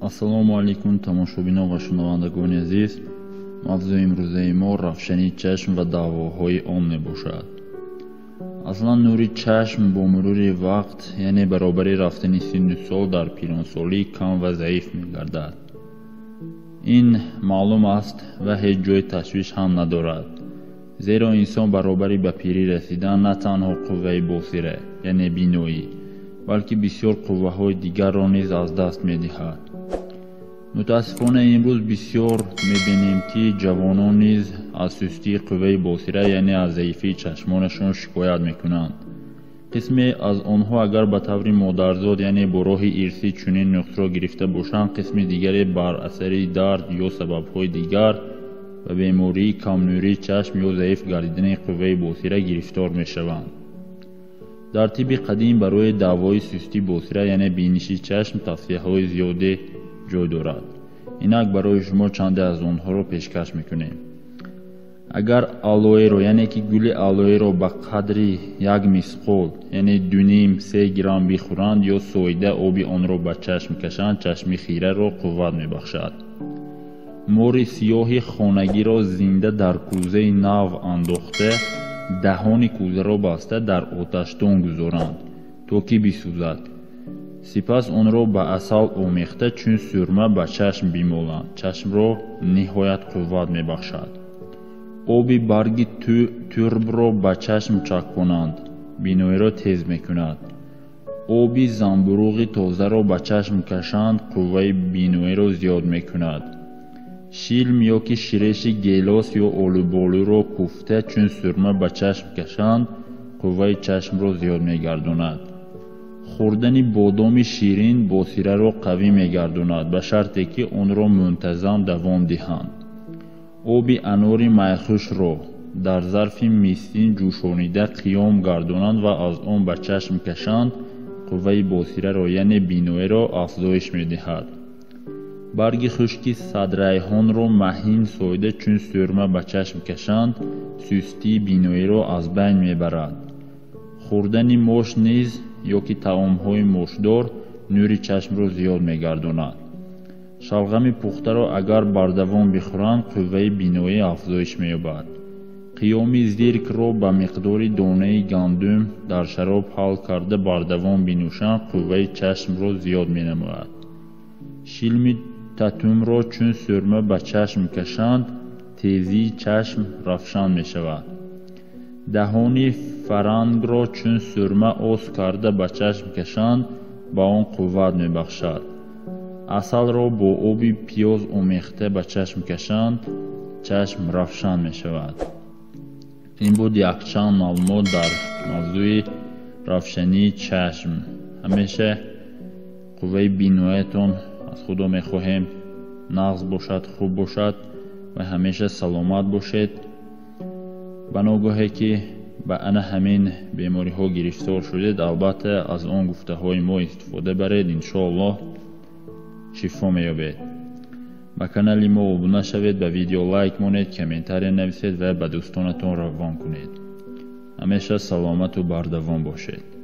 Ассалому алайкум тамошобинон ва шунавандагони азиз. Мавзӯи имрӯзаи мо равшании чашм ва даъвоҳои он мебошад. Аслан нури чашм бо мурури вақт, яъне баробари рафтани синну сол дар пиронсолӣ кам ва заиф мегардад. Ин маълум аст ва ҳеҷ ҷои ташвиш ҳам надорад, зеро инсон баробари ба пирӣ расидан на танҳо қувваи босира, яъне биноӣ, балки бисёр қувваҳои дигарро низ аз даст медиҳад. Мутаассифона имрӯз бисёр мебинем, ки ҷавонон низ аз сустии қувваи босира, яъне аз заифии чашмонашон шикоят мекунанд. Қисме аз онҳо агар ба таври модарзод, яъне бо роҳи ирсӣ чунин нуқсро гирифта бошанд, қисми дигаре бар асари дард ё сабабҳои дигар ба бемории камнурии чашм ё заиф гардидани қувваи босира гирифтор мешаванд. Дар тибби қадим барои даъвои сустии босира, яъне биниши чашм, тавсияҳои зиёде ҷой дорад. Инак барои шумо чанде аз онҳоро пешкаш мекунем. Агар алоэро, яъне ки гули алоэро ба қадри як мисқол, яъне 2,5-3 грамм бихӯранд ё соида оби онро ба чашм кашанд, чашми хираро қувват мебахшад. Мори сиёҳи хонагиро зинда дар кӯзаи нав андохта, даҳони кӯзаро баста дар оташдон гузоранд, то ки бисӯзад. Сипас онро ба асал омехта чун сӯрма ба чашм бимоланд, чашмро ниҳоят қувват мебахшад. Оби барги турбро ба чашм чак кунанд, биноиро тез мекунад. Оби замбуруғи тозаро ба чашм кашанд, қувваи биноиро зиёд мекунад. Шилм ё ки ширеши гелос ё олуболуро куфта чун сӯрма ба чашм кашанд, қувваи чашмро зиёд мегардонад. Хӯрдани бодоми ширин босираро қавӣ мегардонад, ба шарте ки онро мунтазам давом диҳанд. Оби анори майхушро дар зарфи мисин ҷӯшонида қиём гардонанд ва аз он ба чашм кашанд, қувваи босираро, яъне биноиро афзоиш медиҳад. Барги хушки садрайҳонро маҳин соида чун сӯрма ба чашм кашанд, сустии биноиро аз байн мебарад. Хӯрдани мош низ ё ки таомҳои мошдор нури чашмро зиёд мегардонад. Шалғами пухтаро агар бардавом бихӯранд, қувваи биноӣ афзоиш меёбад. Қиёми зиркро ба миқдори донаи гандум дар шароб ҳал карда бардавом бинӯшанд, қувваи чашмро зиёд менамояд. Шилми татумро чун сӯрма ба чашм кашанд, тезии чашм равшан мешавад. Даҳони фарангро чун сӯрма ос карда ба чашм кашанд, ба он қувват мебахшад. Асалро бо оби пиёз омехта ба чашм кашанд, чашм равшан мешавад. Ин буд якчанд маълумот дар мавзӯи равшании чашм. Ҳамеша қувваи биноятон аз Худо мехоҳем нағз бошад, хуб бошад ва ҳамеша саломат бошед. Ба ногоҳе ки ба ана ҳамин бемориҳо гирифтор шудед, албатта аз он гуфтаҳои мо истифода баред, иншоаллоҳ шифо меёбед. Ба канали мо обуна шавед, ба видео лайк монед, комментария нависед ва ба дӯстонатон равон кунед. Ҳамеша саломату бардавом бошед.